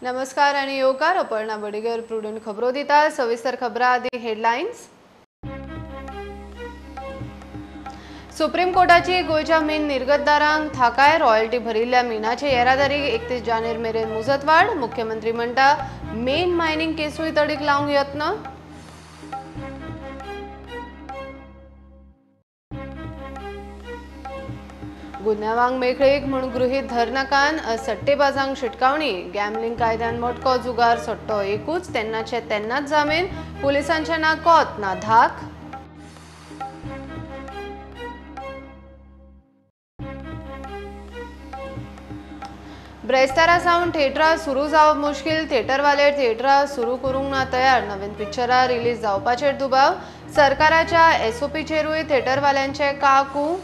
नमस्कार आणि येवकार अपर्णा बडिगर प्रुडंट खबरो दिता। सविस्तर खबरा आदी हेडलायन्स। सुप्रीम कोर्टाची गोंयच्या मीन निर्गतदारांक थाकाय, रॉयल्टी भरिल्ल्या मिनाचे येरादारी 31 जानेर मेरेन मुजतवाड। मुख्यमंत्री म्हणटा मेन मायनिंग केसूय तडीक लावंक यत्न। गुन्यांवांक मेकळीक म्हूण गृहीत धरनाकान सट्टेबाजांक शिटकावणी। गॅमलिंग कायद्यान मोटको जुगार सट्टो एकूच, तेन्नाचे तेन्नाच जामीन। पुलिसांचे ना कोत ना धाक। ब्रेस्तारा सावन थिएटरां सुरू जावप मुश्कील, थिएटरवाले थिएटरां सुरू करूंक ना तयार। नवीन पिक्चरां रिलीज जावपाचेर दुबाव। सरकाराच्या एसओपीचेरूय थिएटरवाल्यांचे काकू।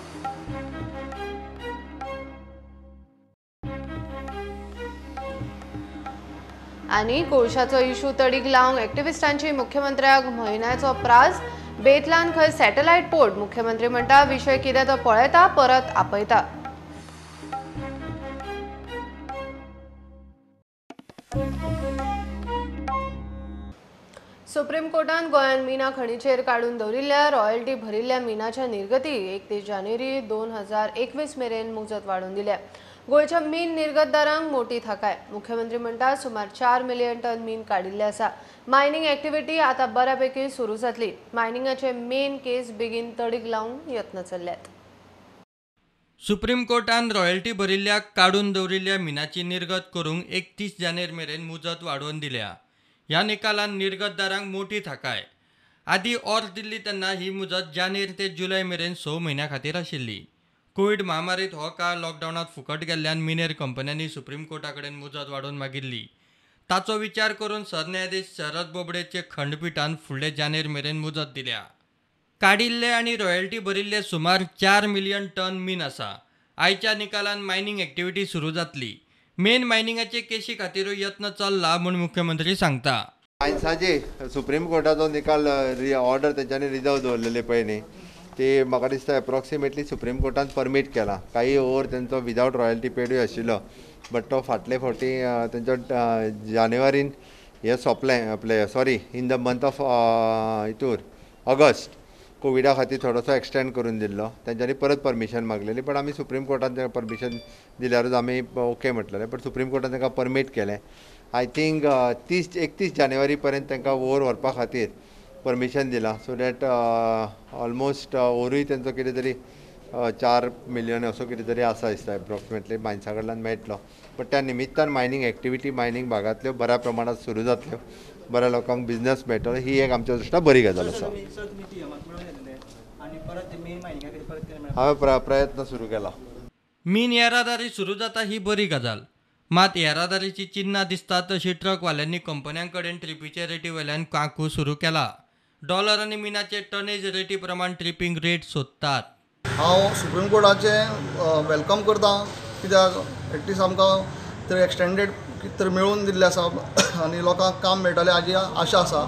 आनी कोळशाचो इशू तडीक लावंक एक्टिविस्टांची मुख्यमंत्र्याक म्हयन्याचो प्रास। बेतलान खंय सॅटेलायट पोर्ट, मुख्यमंत्री म्हणटा विशय कितें तो पळयता, परत आपयता। सुप्रीम कोर्टान गोंयांत मिना खणीचेर काडून दवरिल्ल्या रॉयल्टी भरिल्ल्या मिनाच्या निर्गती 31 जानेवारी 2021 मेरेन मुजत वाडोवन दिल्या। गोंयच्या मीन निर्गतदारांक मोटी थाकाय। मुख्यमंत्री म्हणटा सुमार 4 मिलियन टन मीन काडिल्लें आसा। मायनिंग एक्टिविटी आतां बऱ्यापैकी सुरू जातली। मायनिंगाचे मेन केस बेगीन तडीक लावंक यत्न चल्ल्यात। सुप्रीम कोर्टान रॉयल्टी भरिल्ल्या काडून दवरिल्ल्या मिनाची निर्गत करूंक 31 जानेर मेरेन मुजत वाडोवन दिल्या। ह्या निकालान निर्गतदारांक मोटी थाकाय। आदी ऑर्द दिल्ली तेन्ना ही मुजत जानेर ते जुलय मेरेन 6 म्हयन्यां खातीर आशिल्ली। कोवीड महामारीत हो काळ लॉकडावनांत फुकट गेल्ल्यान मिनेर कंपन्यांनी सुप्रीम कोर्टा कडेन मुजत वाडोवन मागिल्ली। ताचो विचार करून सरन्यायाधीश शरद बोबडेचे खंडपिठान फुडले जानेर मेरेन मुजत दिल्या। काडिल्ले आनी रॉयल्टी भरिल्ले सुमार 4 मिलियन टन मीन आसा। आयच्या निकालान मायनिंग एक्टिविटी सुरू जातली। मेन मायनिंगाचे केशी खातीरूय यत्न चल्ला म्हूण मुख्यमंत्री सांगता। मायन्साची सुप्रीम कोर्टाचो निकाल ऑर्डर तेंच्यांनी रिजर्व दवरलेली पळय न्ही, ती म्हाका दिसता एप्रोक्सिमेटली सुप्रीम कोर्टान परमीट केला। काही ओवर तेंचो विदावट रॉयल्टी पेडूय आशिल्लो, बट तो फाटले फावटी तेंचो जानेवारीन हें सोंपलें आपलें, sorry in the month of हितूर ऑगस्ट कोविडा खातीर थोडोसो एक्सटेंड करून दिल्लो। तेंच्यांनी परत परमिशन मागलेली, बट आमी सुप्रीम कोर्टान तांकां परमिशन दिल्यारूच आमी ओके म्हटलेलें, बट सुप्रीम कोर्टान तांकां परमीट केलें। I think 31 जानेवारी पर्यंत तांकां ओवर व्हरपा खातीर परमिशन दिलां, सो that almost ओरूय तेंचो कितें तरी 4 मिलियन असो कितें तरी आसा दिसता एप्रोक्सिमेटली मायन्सा कडल्यान मेळटलो। बट त्या निमित्तान मायनींग एक्टिविटी मायनींग भागांतल्यो बऱ्या प्रमाणांत सुरू जातल्यो, बऱ्या लोकांक बिजनस मेळटलो, ही एक आमच्या दृश्टीन बरी गजाल आसा। हांवें प्रयत्न सुरू केला। मीन येरादारी सुरू जाता ही बरी गजाल, मात येरादारीची चिन्नां दिसतात तशी ट्रकवाल्यांनी कंपन्यां कडेन ट्रिपीचे रेटी वयल्यान काकू सुरू केला। डॉलर आनी मिनाचे टनेज रेटी प्रमाण ट्रिपींग रेट सोदतात। हांव सुप्रीम कोर्टाचें welcome करता, कित्याक एटलिस्ट आमकां तरी एक्सटेंडेड कितें तरी मेळोवन दिल्लें आसा आनी लोकांक काम मेळटलें हाजी आशा आसा।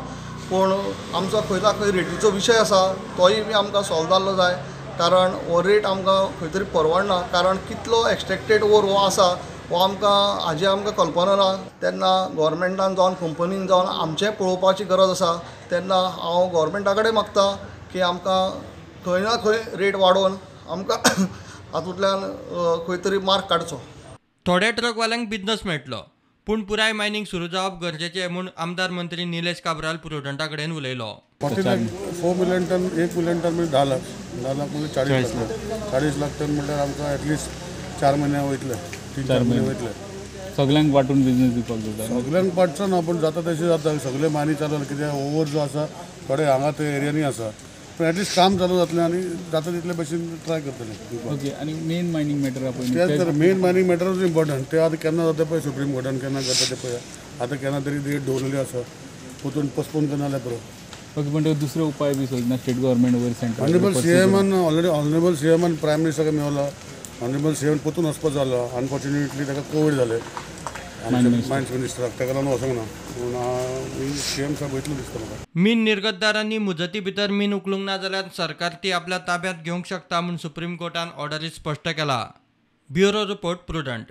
पूण आमचो खंय ना खंय रेटीचो विशय आसा, तोय बी आमकां सॉल्व जाल्लो जाय, कारण हो रेट आमकां खंय तरी परवडना, कारण कितलो एक्सट्रेक्टेड ओर हो आसा हो आमकां हाजी आमकां कल्पना ना। तेन्ना गोवोरमेंटान जावन कंपनीन जावन आमचें पळोवपाची गरज आसा। तेन्ना हांव गोवोरमेंटा कडेन मागता की आमकां खंय ना खंय रेट वाडोवन आमकां हातूंतल्यान खंय तरी मार्क काडचो। थोड्या ट्रकवाल्यांक बिजनस मेळटलो, पूण पुराय मायनिंग सुरू जावप गरजेचें म्हूण आमदार मंत्री निलेश काब्राल प्रुडंटा कडेन उलयलो। 4 मिलियन टन, 1 मिलियन टन म्हणजे 10 लाख, 10 लाख म्हणजे 40 लाख, 40 लाख टन म्हणल्यार आमकां एटलिस्ट 4 म्हयने वयतले, 3-4 म्हयने वयतले। सगळ्यांक वांटून बिजनेस दिवपाक जाता, सगळ्यांक वांटचो ना, पूण जाता तशें जाता। सगळे मायनी चालू कित्याक ओवर जो आसा थोडे हांगा थंय एरियांनी आसा, पूण एटलिस्ट काम चालू जातलें आनी जाता तितले भशेन ट्राय करतले। ओके, आनी मेन मायनींग मॅटर पळय, तेच तर मेन मायनींग मॅटरूच इम्पॉर्टंट। ते आतां केन्ना जाता पळय, सुप्रीम कोर्टान केन्ना करता ते पळय। आतां केन्ना तरी डेट दवरलेली आसा, पोतून पोस्टपोन करना जाल्यार पुरो। ओके, पण दुसरे उपाय बी सोदना स्टेट गव्हर्मेंट वयर सेंट्रल? ऑनरेबल सीएमान ऑलरेडी, ऑनरेबल सीएमान प्रायम मिनिस्टराक मेवला, ऑनरेबल सीएम पोतून वचपाक जालो, अनफॉर्च्युनेटली ताका कोवीड जालें मायन्स मिनिस्टराक, ताका लागून वचोंक ना, पूण सीएम साहेब वयतलो दिसता म्हाका। मीन निर्गतदारांनी मुजती भितर मीन उखलूंक ना जाल्यार सरकार ती आपल्या ताब्यांत घेवंक शकता म्हूण सुप्रीम कोर्टान ऑर्डरीत स्पश्ट केला। Bureau report, Prudent.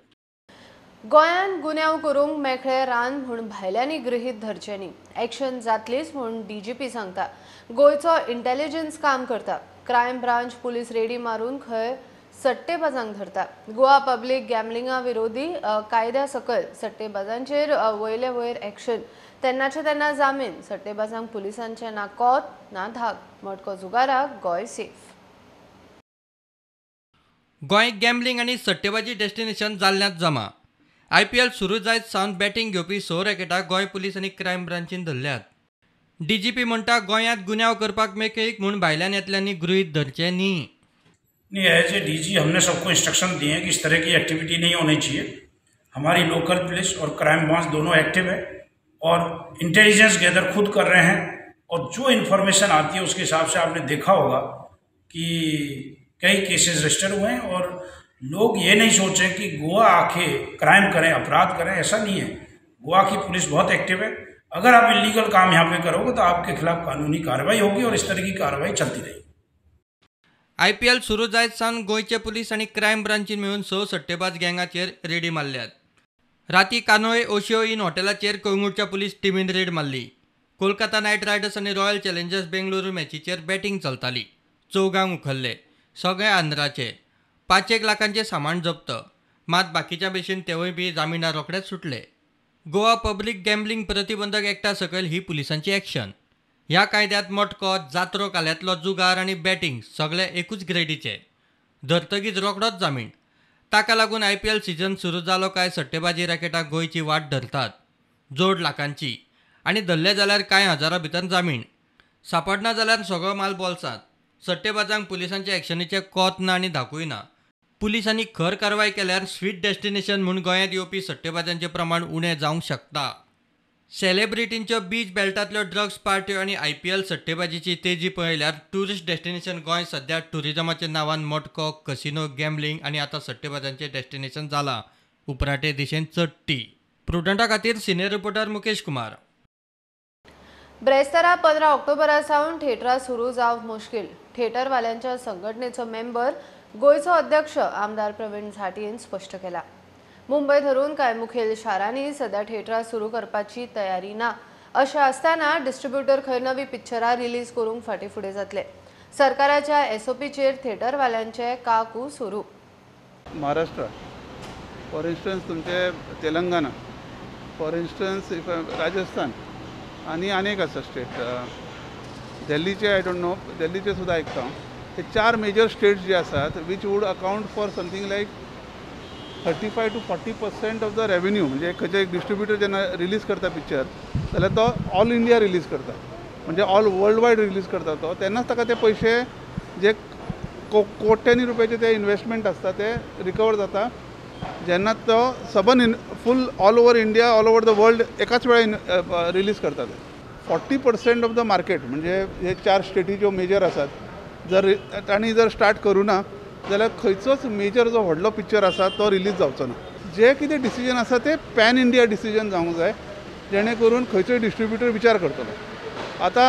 गोंयांत गुन्यांव करूंक मेकळें रान म्हूण भायल्यांनी गृहीत धरचें न्ही, एक्शन जातलीच म्हूण डीजीपी सांगता. गोंयचो इंटेलिजन्स काम करता. क्रायम ब्रांच पुलीस रेडी मारून खंय सट्टेबाजांक धरता. गोवा पब्लीक गॅमलिंगा विरोधी कायद्या सकयल सट्टेबाजांचेर वयले वयर एक्शन, तेन्नाचे तेन्ना जामीन. सट्टेबाजांक पुलिसांचे ना कोत ना धाक. मटको जुगाराक गोंय सेफ. गोंय गॅमलिंग आनी सट्टेबाजी डेस्टिनेशन जाल्ल्यांत जमा. आयपीएल सुरू जायत सावन बॅटींग घेवपी 6 रॅकेटां गोंय पुलीस आनी क्रायम ब्रांचीन धरल्यात. डीजीपी म्हणटा गोंयांत गुन्यांव करपाक मेकळीक म्हूण भायल्यान येतल्यांनी गृहीत धरचें न्ही. नहीं, एज ए डीजी हमने सबको इंस्ट्रक्शन दिए हैं कि इस तरह की एक्टिविटी नहीं होनी चाहिए. हमारी लोकल पुलिस और क्राइम ब्रांच दोनों एक्टिव है और इंटेलिजेंस गैदर खुद कर रहे हैं और जो इन्फॉर्मेशन आती है उसके हिसाब से आपने देखा होगा कि कई केसेस रजिस्टर हुए हैं और लोग ये नहीं सोचें कि गोवा आके क्राइम करें, अपराध करें, ऐसा नहीं है. गोवा की पुलिस बहुत एक्टिव है. अगर आप इलीगल काम यहाँ पे करोगे तो आपके खिलाफ कानूनी कार्रवाई होगी और इस तरह की कार्रवाई चलती रहेगी. आयपीएल सुरू जायत सावन गोंयचे पुलीस आनी क्रायम ब्रांचीन मेळून 6 सट्टेबाज गँगाचेर रेडी मारल्यात. राती कानोय ओशियो इन हॉटेलाचेर कळंगूटच्या पुलीस टिमीन रेड मारली. कोलकाता नायट रायडर्स आनी रॉयल चॅलेंजर्स बेंगळुरू मॅचीचेर बॅटींग चलताली. चौगांक उखल्ले, सगळे आंध्राचे. 5-1 लाखांचे सामान जप्त. मात बाकीच्या भशेन तेवूय बी जामिनार रोखडेच सुटले. गोवा पब्लीक गॅम्बलिंग प्रतिबंधक एक्टा सकयल ही पुलिसांची एक्शन. ह्या कायद्यांत मटको, जात्रो, काल्यांतलो जुगार आनी बॅटींग सगळे एकूच ग्रेडीचे. धरतगीच रोखडोच जामीन. ताका लागून आयपीएल सिजन सुरू जालो काय सट्टेबाजी रॅकेटां गोंयची वाट धरतात, जोड लाखांची. आनी धरले जाल्यार कांय हजारां भितर जामीन. सापडना जाल्यार सगळो माल बोल्सांत. सट्टेबाजांक पुलिसांच्या एक्शनीचें कोत ना आनी धाकूय ना. पुलिसांनी खर कारवाय केल्यार स्वीट डेस्टिनेशन म्हूण गोंयांत येवपी सट्टेबाजांचें प्रमाण उणें जावंक शकता. सेलेब्रिटींच्यो बीच बेल्टांतल्यो ड्रग्स पार्ट्यो आनी आयपीएल सट्टेबाजीची तेजी पळयल्यार ट्युरिस्ट डेस्टिनेशन गोंय सध्या ट्युरिजमाच्या नांवान मटको, कसिनो, गॅम्बलिंग आनी आतां सट्टेबाजांचें डेस्टिनेशन जालां. उपराटे दिशेन चडटी. प्रुडंटा खातीर सिनियर रिपोर्टर मुकेश कुमार. ब्रेस्तारा 15 ऑक्टोबरा सावन थिएटरां सुरू जावप मुश्कील. थिएटरवाल्यांच्या संघटनेचो मेंबर गोंयचो अध्यक्ष आमदार प्रवीण झाटीन स्पश्ट केला. मुंबय धरून कांय मुखेल शारांनी सध्या थिएटरां सुरू करपाची तयारी ना. अशें आसतना डिस्ट्रिब्युटर खंय नवी पिक्चरां रिलीज करूंक फाटीं फुडें जातले. सरकाराच्या एसओपीचेर थिएटरवाल्यांचे काकू सुरू. महाराष्ट्र फॉर इन्स्टन्स, तुमचे Telangana for instance, if Rajasthan आनी अनेक आसा स्टेट. दिल्लीचे I don't know, दिल्लीचे सुद्दां आयकता हांव. ते 4 मेजर स्टेट्स जे आसात which would account for something like 35 to 40% of the revenue. म्हणजे खंयचे एक डिस्ट्रिब्युटर जेन्ना रिलीज करता पिक्चर जाल्यार तो ऑल इंडिया रिलीज करता, म्हणजे ऑल वर्ल्ड वायड रिलीज करता तो, तेन्नाच ताका ते पयशे जे कोट्यांनी रुपयाचे ते इन्वेस्टमेंट आसता ते रिकवर जाता. जेन्ना तो सबन full all over India, all over the world एकाच वेळार रिलीज करता. ते 40% ऑफ the market, म्हणजे हे 4 स्टेटी ज्यो मेजर आसात, जर तांणी जर स्टार्ट करूं ना जाल्यार खंयचोच मेजर जो व्हडलो पिक्चर आसा तो रिलीज जावचो ना. जे कितें डिसिजन आसा ते पॅन इंडिया डिसिजन जावंक जाय, जेणे करून खंयचोय डिस्ट्रिब्युटर विचार करतलो. आतां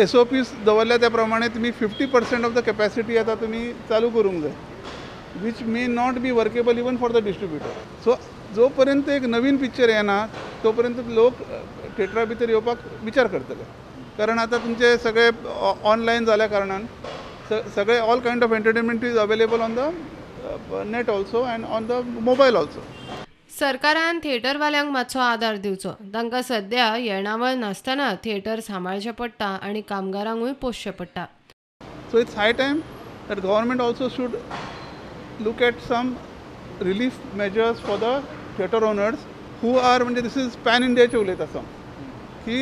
एस ओ पीस दवरल्या त्या प्रमाणे तुमी 50% ऑफ the capacity आतां तुमी चालू करूंक जाय, which may not be workable even for the distributor. So जो पर्यंत एक नवीन पिक्चर येना तो पर्यंत लोक थिएटरा भितर येवपाक विचार करतले. कारण आतां तुमचे सगळे ऑनलायन जाल्या कारणान सगळे all kind of entertainment is available on the net also and on the mobile also. सरकारान थिएटरवाल्यांक मातसो आदार दिवचो. तांकां सद्या येणावळ नासतना थिएटर सांबाळचें पडटा आनी कामगारांकूय पोसचें पडटा. So it's high time that government also should look at some relief measures for the theatre owners who are, म्हणजे this is pan इंडियाचे उलयत आसा की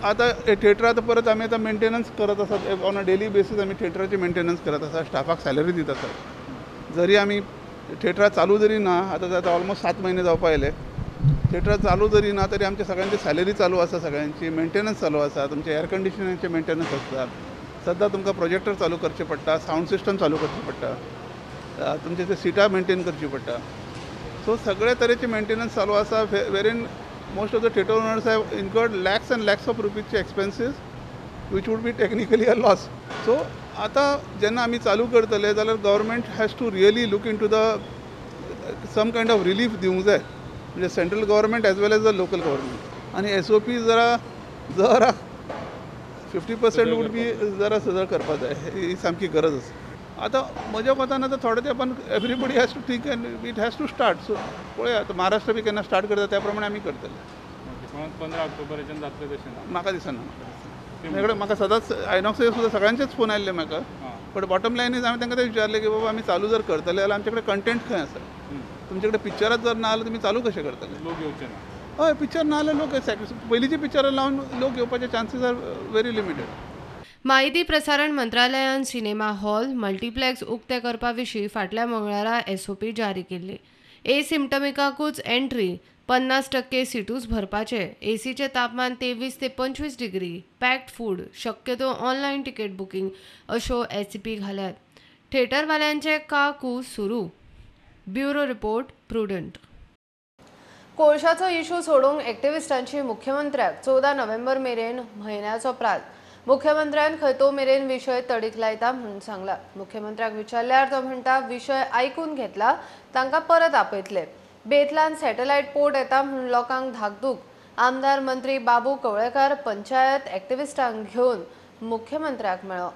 आतां थिएटर आतां परत आमी आतां मेंटेनन्स करत आसात ऑन अ डेली बेसीस. आमी थिएटराचे मेंटेनन्स करत आसा, स्टाफाक सॅलरी दित आसात. जरी आमी थिएटरां चालू जरी ना, आतां जाता ऑलमोस्ट 7 म्हयने जावपा आयले, थिएटरां चालू जरी ना तरी आमचे सगळ्यांची सॅलरी चालू आसा, सगळ्यांची मेंटेनन्स चालू आसा, तुमचे एअर कंडिशनराचे मेंटेनन्स आसता, सद्दां तुमकां प्रोजेक्टर चालू करचे पडटा, सावंड सिस्टम चालू करचे पडटा, तुमचे ते सिटां मेंटेन करची पडटा. सो सगळे तरेचे मेंटेनन्स चालू आसा, wherein most of the theatre owners have incurred lakhs and lakhs of रुपीजचे expenses which would be technically a loss. So आतां जेन्ना आमी चालू करतले जाल्यार government has to really look into the some kind of relief दिवंक जाय. म्हणजे central government as well as the local government. आनी एस ओ पी जरा जरा 50% वूड बी जरा सजळ करपा जाय, ही सामकी गरज आसा. आतां म्हज्या मतान आतां थोडे तेंपान everybody has to think and it has to start. So पळया आतां महाराष्ट्र बी केन्ना स्टार्ट करता त्या प्रमाणे आमी करतले. 15 ऑक्टोबराच्यान जातलें तशें ना म्हाका दिसना. म्हाका सदांच आयनॉक्साचेर सुद्दां सगळ्यांचेच फोन आयिल्ले म्हाका. बट बॉटम लायन is हांवें तांकां ते विचारलें की बाबा आमी चालू जर करतले जाल्यार आमचे कडेन कंटेंट खंय आसा, तुमचे कडेन पिक्चराच जर ना जाल्यार तुमी चालू कशें करतले? लोक येवचे ना. हय, पिक्चर ना जाल्यार लोक पयलींची पिक्चरां लावन लोक येवपाचे चान्सीस are very limited. माहिती प्रसारण मंत्रालयान सिनेमा हॉल मल्टिप्लेक्स उक्ते करपा विशीं फाटल्या मंगळारा एसओपी जारी केल्ली. एसिम्टमिकाकूच एंट्री, 50% सिटूच भरपाचे, एसीचें तापमान 23 ते 25 डिग्री, पॅक्ड फूड, शक्यतो ऑनलायन तिकेट बुकींग अश्यो एसपी घाल्यात. थिएटरवाल्यांचे काकू सुरू. Bureau report, Prudent. कोळशाचो इशू सोडोवंक एक्टिविस्टांची मुख्यमंत्र्याक 14 नोव्हेंबर मेरेन म्हयन्याचो प्रात. मुख्यमंत्र्यान खंय तो मेरेन विशय तडीक लायता म्हणून सांगला. मुख्यमंत्र्याक विचारल्यार तो म्हणटा विशय आयकून घेतला, तांकां परत आपयतले. बेतलान सॅटलायट पोर्ट येता म्हणून लोकांक धाकधूक. आमदार मंत्री बाबू कवळेकार पंचायत एक्टिविस्टांक घेवन मुख्यमंत्र्याक मेळ्ळो.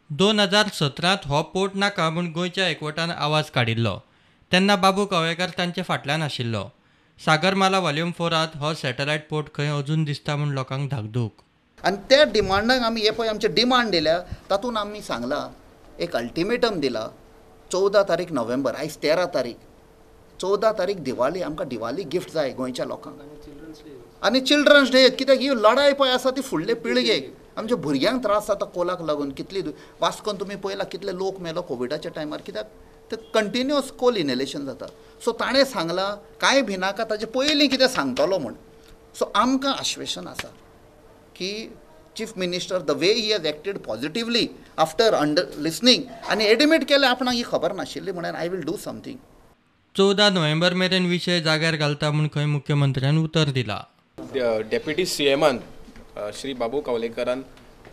2017 हो पोर्ट नाका म्हूण गोंयच्या एकवटान आवाज काडिल्लो तेन्ना बाबू कवळेकार तांचे फाटल्यान आशिल्लो. सागरमाला वॉल्यूम 4 हो सॅटलायट पोर्ट खंय अजून दिसता म्हूण लोकांक धाकधूक. आनी त्या डिमांडाक आमी हे पळय आमचे डिमांड दिल्या तातूंत आमी सांगलां, एक अल्टिमेटम दिला 14 तारीख नोव्हेंबर, आयज 13 तारीख, 14 तारीख दिवाळी, आमकां दिवाळी गिफ्ट जाय गोंयच्या लोकांक आनी चिल्ड्रन्स डे. कित्याक ही लढाय पळय आसा ती फुडले पिळगेक, आमच्या भुरग्यांक त्रास जाता कोलाक लागून. कितली वास्कोन तुमी पळयला कितले लोक मेलो कोविडाच्या टायमार, कित्याक ते कंटिन्युअस कोल इनहेलेशन जाता. सो ताणें सांगलां कांय भिनाका, ताजे पयलीं कितें सांगतलो म्हूण. सो आमकां आश्वेसन आसा की chief minister the way he has acted positively after under listening आनी एडमिट केलें आपणाक ही खबर नाशिल्ली म्हणून I will do something. 14 November मेरेन विशय जाग्यार घालता म्हूण खंय मुख्यमंत्र्यान उतर दिला. डेप्युटी सीएमान श्री बाबू कवलेकरान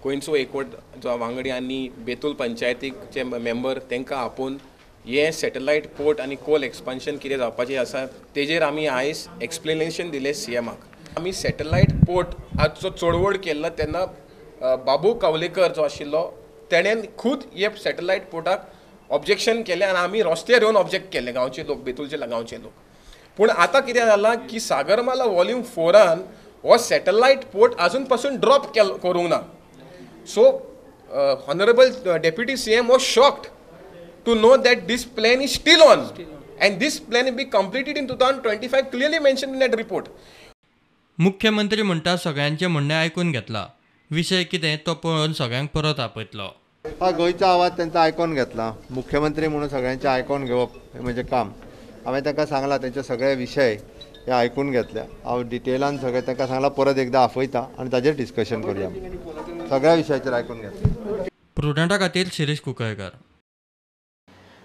गोंयचो एकवट जो वांगडी आनी बेतूल पंचायतीचे मेंबर तांकां आपोवन हे सॅटलायट पोर्ट आनी कोल एक्सपान्शन कितें जावपाचें आसा तेजेर आमी आयज एक्सप्लेनेशन दिलें सीएमाक. आमी सॅटलायट पोर्ट आज जो चळवळ केल्लो तेन्ना बाबू कवलेकर जो आशिल्लो तेणेन खूद हे सॅटलायट पोर्टाक ऑब्जेक्शन केलें आनी आमी रस्त्यार येवन ऑब्जेक्ट केलें गांवचे लोक, बेतूलचे गांवचे लोक. पूण आतां कितें जालां की सागरमाला वॉल्यूम 4 हो सॅटलायट पोर्ट आजून पासून ड्रॉप करूंक ना. So honourable deputy CM was shocked to know that this plan is still on and this plan be completed in 2025 clearly mention in that report. मुख्यमंत्री म्हणटा सगळ्यांचें म्हणणें आयकून घेतला, विशय कितें तो पळोवन सगळ्यांक परत आपयतलो. हा गोंयचो आवाज तांचो आयकून घेतला. मुख्यमंत्री म्हणून सगळ्यांचें आयकून घेवप हें म्हजें काम. हांवें तांकां सांगलां तांचे सगळे विशय हे आयकून घेतले. हांव डिटेलान सगळें तांकां सांगलां, परत एकदां आपयता आनी ताजेर डिस्कशन करुया. सगळ्या विशयाचेर आयकून घेतले. प्रुडंटा खातीर शिरीष कुंकळकर.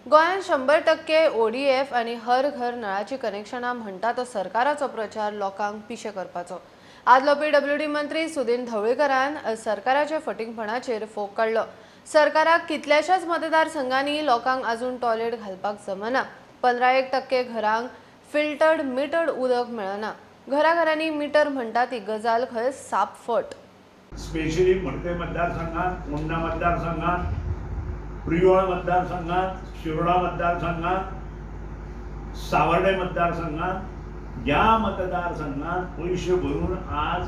गोंयांत 100% ओडीएफ आनी हर घर नळाची कनेक्शनां म्हणटा तो सरकाराचो प्रचार लोकांक पिशे करपाचो. आदलो पीडब्ल्यूडी मंत्री सुदिन ढवळीकरान सरकाराच्या फटींगपणाचेर फोग काडलो. सरकाराक कितल्याशाच मतदारसंघांनी लोकांक अजून टॉयलेट घालपाक जमना. 15% घरांक फिल्टर्ड मिटर्ड उदक मेळना. घराघरांनी मिटर म्हणटा ती गजाल खंय साप फट. स्पेशली मडकय मतदारसंघात, फोंडा मतदारसंघात, प्रियोळ मतदारसंघात, शिरोडा मतदारसंघात, सावर्डे मतदारसंघात, ह्या मतदारसंघात पयशे भरून आज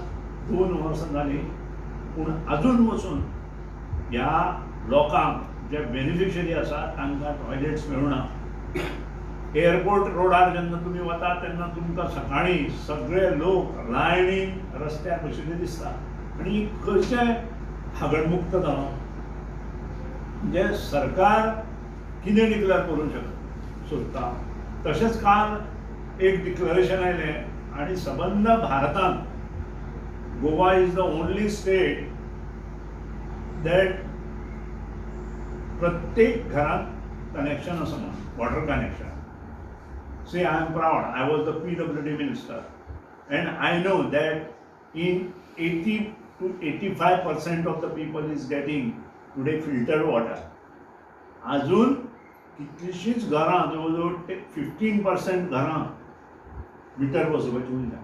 2 वर्सां जालीं पूण अजून वचून ह्या लोकांक जे बेनिफिशरी आसा तांकां टॉयलेट्स मेळना. एअरपोर्ट रोडार जेन्ना तुमी वता तेन्ना तुमकां सकाळीं सगळे लोक लायनीन रस्त्यार बशिल्ले दिसता आनी खंयचें हागणमुक्त जालो. म्हणजे सरकार कितें डिक्लेअर करूंक शकता सोदता. तशेंच काल एक डिक्लरेशन आयलें आनी सबंद भारतांत Goa is the only state that प्रत्येक घरांत कनेक्शन आसा म्हणून water connection. See, I am proud. I was the PWD minister and I know that in 80 to 85% of the people is getting today filtered water. अजून कितलीशींच घरां जवळ जवळ 15% घरां मिटर बसोवपाचें उरल्या.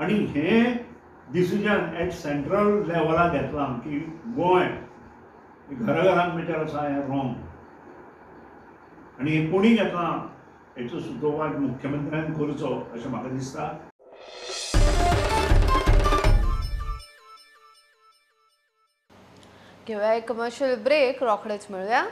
आनी हें डिसिजन एट सेंट्रल लेवलाक घेतलां की गोंय घरा घरान मिटर आसा हें रॉंग, आनी हें कोणी घेतलां हेचो सुतोवाच मुख्यमंत्र्यान करचो अशें म्हाका दिसता. घेवया एक कमर्शियल ब्रेक, रोखडेच मेळुया.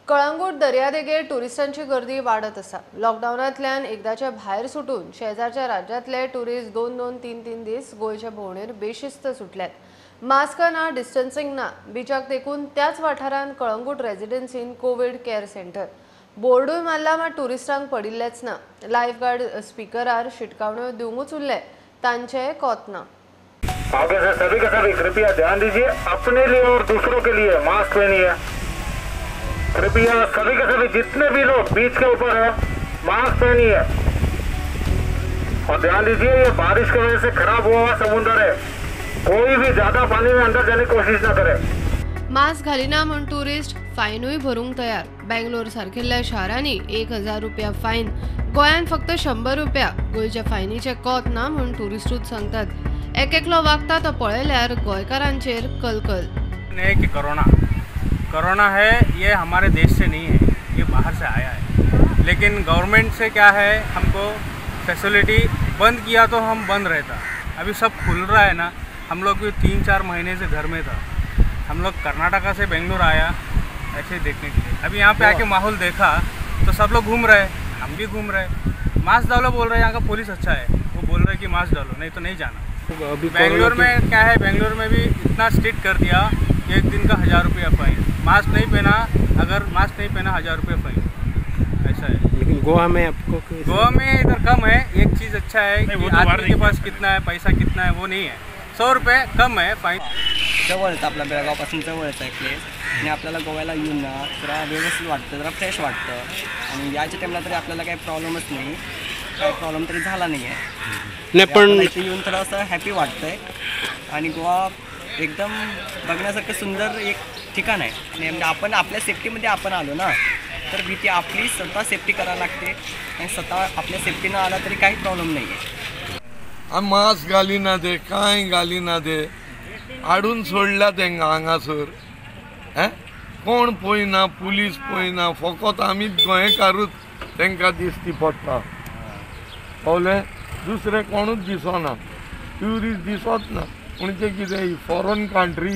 कळंगूट दर्यादेगेर टुरिस्टांची गर्दी वाडत आसा. लॉकडावनांतल्यान एकदाच्या भायर सुटून शेजारच्या राज्यांतले टुरिस्ट 2-2, 3-3 दीस गोंयच्या भोंवडेर बेशिस्त सुटल्यात. मास्क ना, डिस्टन्सिंग ना, बिचाक तेकून त्याच वाठारांत कळंगूट रेजिडेन्सीन कोवीड केअर सेंटर बोर्डूय मारला मात टुरिस्टांक पडिल्लेच ना. लायफ गार्ड स्पिकरार शिटकावण्यो दिवंकूच उरले, तांचें कोत ना. आगे से सभी के सभी कृपया ध्यान दीजिए, अपने लिए और दूसरों के लिए मास्क पहनिए. कृपया सभी के सभी जितने भी लोग बीच के ऊपर है मास्क पहनिए और ध्यान दीजिए, ये बारिश की वजह से खराब हुआ हुआ समुद्र है, कोई भी ज्यादा पानी में अंदर जाने की कोशिश ना करे. मास्क घालिना म्हूण टुरिस्ट फायनूय भरूंक तयार. बेंगलोर सारकेल्ल्या शारांनी 1000 रुपया फायन, गोंयांत फक्त 100 रुपया. गोंयच्या फायनीचें कोत ना म्हूण टुरिस्टूच सांगतात. एक एकलो वागता तो पळयल्यार गोंयकारांचेर कलकल. की कोरोना है ये हमारे देश से नहीं है, ये बाहर से आया है. लेकिन गवर्नमेंट से क्या है, हमको फैसिलिटी बंद किया तो हम बंद रहता. अभी सब खुल रहा है ना, हम लोग भी 3-4 महीने से घर में था. हम लोग कर्नाटका से बेंगलोर आया ऐसे देखने के लिए. अभी यहाँ पे आके माहौल देखा तो सब लोग घूम रहे, हम भी घूम रहे. मास्क डालो बोल रहे हैं, यहाँ का पुलिस अच्छा है, वो बोल रहे हैं कि मास्क डालो नहीं तो नहीं जाना. बेंगलोर में क्या है, बेंगलोर में भी इतना स्ट्रिक्ट कर दिया कि एक दिन का 1000 रुपया फाइन, मास्क नहीं पहना, अगर मास्क नहीं पहना 1000 रुपये फाइन, ऐसा है. लेकिन गोवा में आपको गोवा में इधर कम है. एक चीज़ अच्छा है कि तो आदमी के पास कितना है, पैसा कितना है वो नहीं है, 100 रुपये कम है फाइन. जवळच आपला बेळगावपासून जवळच आहे प्लेस, आणि आपल्याला गोव्याला येऊन ना जरा व्यवस्थित वाटतं, जरा फ्रेश वाटतं. आणि याच्या टाईमला तरी आपल्याला काही प्रॉब्लेमच नाही, काही प्रॉब्लेम तरी झाला नाही आहे. नाही पण इथे येऊन थोडं असं हॅपी वाटतं आहे. आणि गोवा एकदम बघण्यासारखं सुंदर एक ठिकाण आहे. आणि म्हणजे आपण आपल्या सेफ्टीमध्ये आपण आलो ना, तर भीती आपली स्वतः सेफ्टी करायला लागते. आणि स्वतः आपल्या सेफ्टीनं आला तरी काही प्रॉब्लेम नाही आहे. मास्क घालिना ते, कांय घालिना ते, हाडून सोडल्या तेंकां हांगासर. हें कोण पळयना, पुलीस पळयना, फकत आमीच गोंयकारूच तेंकां दिश्टी पडटा. कळ्ळें? दुसरें कोणूच दिसना, ट्युरिस्ट दिसत ना. म्हणजे कितें फॉरन कंट्री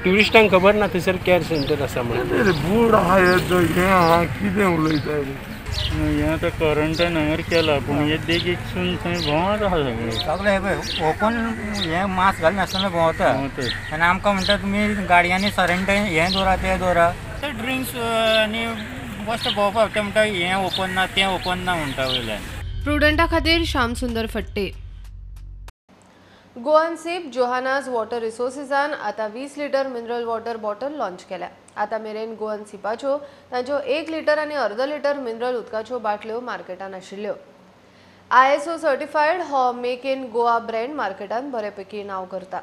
ट्युरिस्टांक खबर ना थंयसर केअर सेंटर आसा म्हणून. बूड आहा, हें आहा, कितें उलयता हें आतां क्वॉरंटायन हांगर केला, पूण हे देगेकसून थंय भोंवत आहा सगळें. सगळें हें पळय ओपन हें मास्क घालनासतना भोंवता आनी आमकां म्हणटा तुमी गाडयांनी सॅनिटायज हें दवरा तें दवरा. ते ड्रिंक्स आनी बसता भोंवपाक, ते म्हणटा हें ओपन ना तें ओपन ना म्हणटा वयल्यान. प्रुडंटा खातीर Shyam Sundar Phadte. Goan SIP Johanna's water रिसोर्सेसान आतां 20 litre mineral water bottle launch केल्या. आतां मेरेन गोवन सिपाच्यो तांच्यो 1 लिटर आनी अर्द लिटर मिनरल उदकाच्यो बाटल्यो मार्केटान आशिल्ल्यो. ISO certified हो मेक इन गोवा ब्रँड मार्केटान बरेपैकी नांव करता.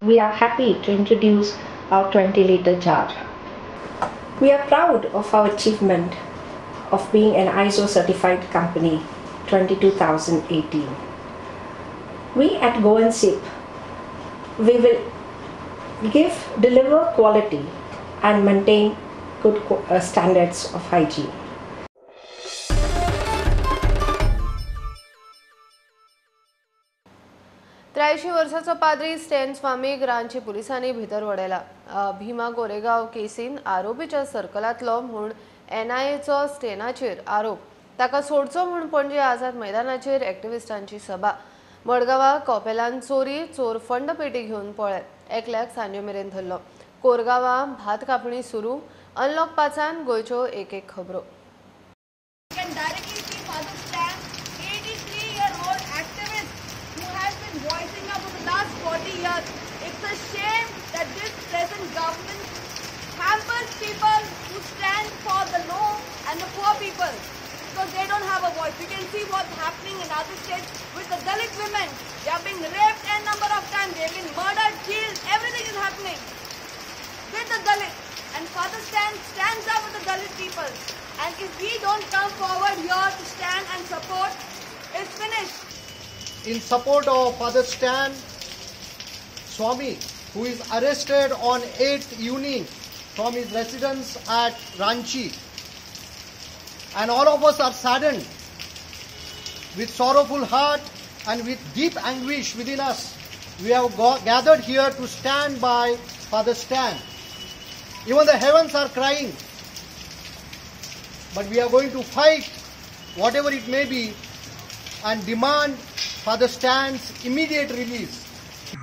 We are happy to introduce our 20-liter jar. We are proud of our achievement of being an ISO certified company 22018. We at Goan SIP, we will deliver quality and maintain good standards of hygiene. 83 वर्साचो पाद्री स्टॅन स्वामीक रांची पुलिसांनी भितर वडयला. भीमा Goregaon casein आरोपीच्या सर्कलांतलो म्हूण एनआयएचो स्टॅनाचेर आरोप. ताका सोडचो म्हूण पणजे आझाद मैदानाचेर एक्टिविस्टांची सभा. मडगांवा कॉपेलान चोरी, चोर फंड पेटी घेवन पळ्ळे. एकल्याक सांजे मेरेन धरलो. कोरगांवा भात कापणी सुरू. अनलॉक 5 गोंयच्यो एक एक खबरो. Voicing up for the last 40 years. It's a shame that this present government hampers people who stand for the law and the poor people because they don't have a voice. You can see what's happening in other states with the Dalit women. They are being raped n number of times. They have been murdered, killed. Everything is happening with the Dalit. And Father Stan stands up with the Dalit people. And if we don't come forward here to stand and support, it's finished. In support of Father Stan Swami, who is arrested on 8th evening from his residence at Ranchi. And all of us are saddened with sorrowful heart and with deep anguish within us. We have gathered here to stand by Father Stan. Even the heavens are crying, but we are going to fight whatever it may be and demand Father Stan's immediate release.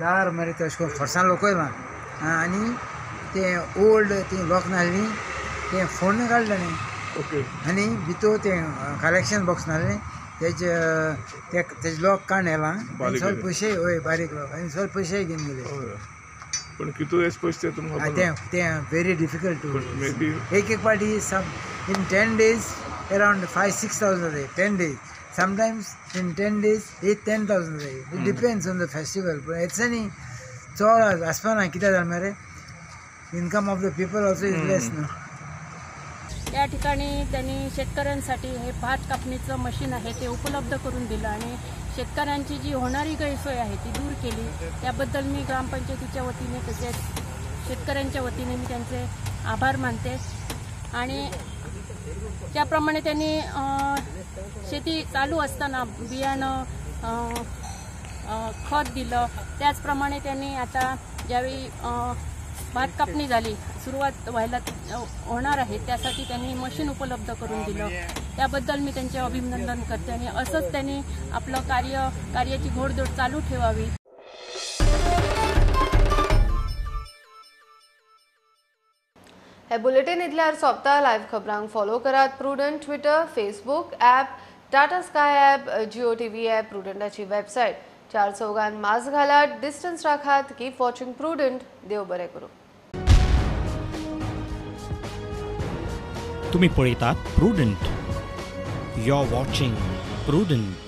दार मरे तशें करून फोर्सान लोकयलां आनी तें old ती lock नासली तें फोण्ण काडलें न्ही ओके आनी भितर तें कलेक्शन बॉक्स नासलें तेजे तेजे लॉक काडून येलां आनी सगळे पयशे हय बारीक लॉक आनी सगळे पयशे घेवन गेले. पूण कितू एस पयशे ते तुमकां तें तें व्हेरी डिफिकल्ट टू एक एक पाटी सम इन 10 days around 5-6 thousand जाय 10 days. Sometimes in 10 days 8-10,000 जाय. It depends on the festival. पूण येतलें न्ही चड आसपाना कित्याक जालें मरे income of the people also is less न्हू. या ठिकाणी त्यांनी शेतकऱ्यांसाठी हे भात कापणीचं मशीन आहे ते उपलब्ध करून दिलं आणि शेतकऱ्यांची जी होणारी गैरसोय आहे ती दूर केली. त्याबद्दल मी ग्रामपंचायतीच्या वतीने तसेच शेतकऱ्यांच्या वतीने मी त्यांचे आभार मानते. आणि ज्याप्रमाणे त्यांनी शेती चालू असताना बियाणं खत दिलं, त्याचप्रमाणे त्यांनी आता ज्यावेळी भात कापणी झाली सुरुवात व्हायला होणार आहे त्यासाठी त्यांनी मशीन उपलब्ध करून दिलं, त्याबद्दल मी त्यांचे अभिनंदन करते आणि असंच त्यांनी आपलं कार्याची घोडदौड चालू ठेवावी. हे बुलेटिन इतल्यार सोंपता. लायव्ह खबरांक फॉलो करात Prudent Twitter, Facebook app, Tata Sky app, Jio TV app, प्रुडंटाची website. 4 Chaugan mask घालात, डिस्टन्स राखात. Keep watching Prudent. देव बरें करूं. तुम्ही पळयतात Prudent. You are watching Prudent.